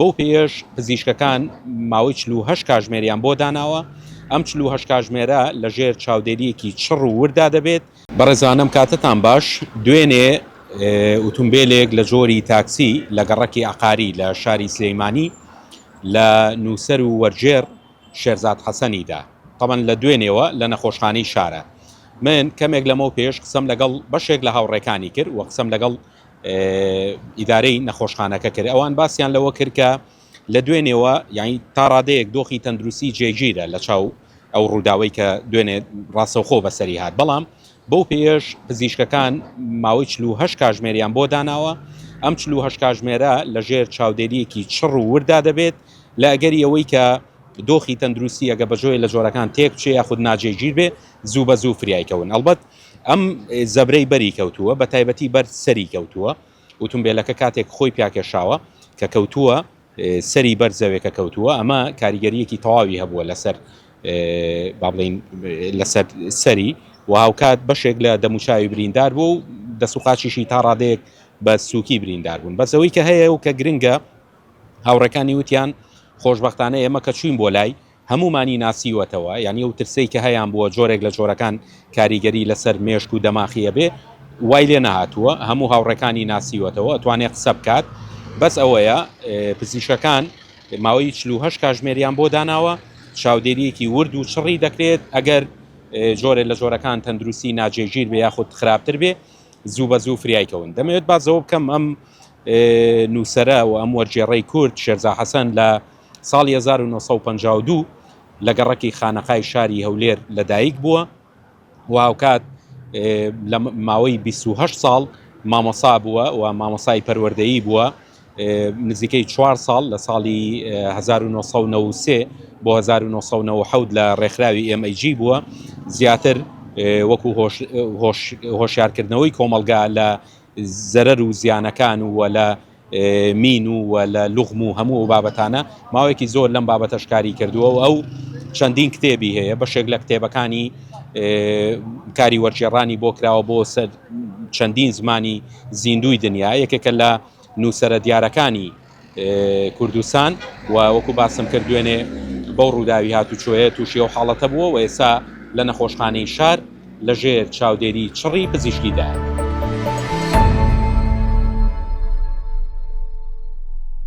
بەو پێیەش پزیشکەکان ماوەی 48 کاژمێریان بۆ داناوە، ئەم 48 کاژمێرە لەژێر چاودێرییەکی چڕ و ورددا دەبێت. بەڕێزان ئەم کاتەتان باش، دوێنێ ئوتومبێلێک لە جۆری تاکسی لە گەڕەکی عەقاری لە شاری سلیمانی لە نووسەر و وەرگێڕ شێرزاد حەسەنی دا، تەبعەن لە دوێنێوە لە نەخۆشخانەی شارە. من کەمێک لەمەو پێش قسەم لەگەڵ بەشێک لە هاوڕێکانی کرد و قسەم لەگەڵ ئیدارەی نەخۆشخانەکە کرد، ئەوان باسیان لەوە کرد کە لە دوێنێوە یانی تا ڕادەیەک دۆخی تەندروستی جێگیرە لە چاو ئەو ڕووداوەی کە دوێنێ ڕاستەوخۆ بەسەری هات، بەڵام بەو پێیەش پزیشکەکان ماوەی 48 کاژمێریان بۆ داناوە، ئەم 48 کاژمێرە لەژێر چاودێرییەکی چڕ و ورددا دەبێت، لە ئەگەری ئەوەی کە دۆخی تەندروستی ئەگە بە جۆرێ لە جۆرەکان تێک بچێ یاخود ناجێگیر بێ زوو بە زوو فریای کەون. ئەڵبەت ئەم زەبرەی بەری کەوتووە بە تایبەتی بەر سەری کەوتووە، ئوتومبێلەکە کاتێک خۆی پیاکێشاوە کە کەوتووە سەری بەر زەوێکە کەوتووە ئەمە کاریگەریەکی تەواوی هەبووە لەسەر با بڵین لەسەر سەری و هاوکات بەشێک لە دەموچاوی بریندار بوو و دەست و قاچیشی تا ڕادەیەک بە سووکی بریندار بوون بەس ئەوەی کە هەیە و کە گرنگە هاوڕێکانی وتیان خۆشبەختانە ئێمە کە چوین بۆ لای هەموومانی ناسیوەتەوە، یانی ئەو ترسەی کە هەیان بووە جۆرێک لە جۆرەکان کاریگەری لەسەر مێشک و دەماخی ئەبێ وای لێ نەهاتووە، هەموو هاوڕێکانی ناسیوەتەوە ئەتوانێ قسە بکات، بەس ئەوەیە پزیشکەکان ماوەی 48 کاژمێریان بۆ داناوە، چاودێرییەکی ورد و چڕی دەکرێت، ئەگەر جۆرێ لە جۆرەکان تەندروستی ناجێگیر بێ یاخود خراپتر بێ زوو بە زوو فریای کەون. دەمەوێت باس لەوە بکەم ئەم نووسەرە و ئەم وەرگێڕەی کورد شێرزا حەسەن لە ساڵی 1952 لە گەڕەکی خانەقای شاری هەولێر لەدایک بووە و هاوکات لە ماوەی 28 ساڵ مامۆسا بووە و مامۆسای پەروەردەیی بووە نزیکەی چوار ساڵ لە ساڵی 1993 بۆ 1997 لە ڕێکخراوی MAG بووە زیاتر وەکو هۆشیارکردنەوەی کۆمەڵگا لە زەرەر و زیانەکان و لە مین و لە لوغم و هەموو ئەو بابەتانە ماوەیەکی زۆر لەم بابەتەش کاری کردووە و ئەو چەندین کتێبی هەیە بەشێک لە کتێبەکانی کاری وەرگێڕانی بۆ کراوە بۆ سەر چەندین زمانی زیندوی دنیا یەکێکە لە نووسەرە دیارەکانی کوردستان و وەکو باسم کرد دوێنێ بەو ڕووداوی هاتوچۆیە تووشی ئەو حاڵەتە بووە و ئێستا لە نەخۆشخانەی شار لەژێر چاودێری چڕی پزیشکیدایە.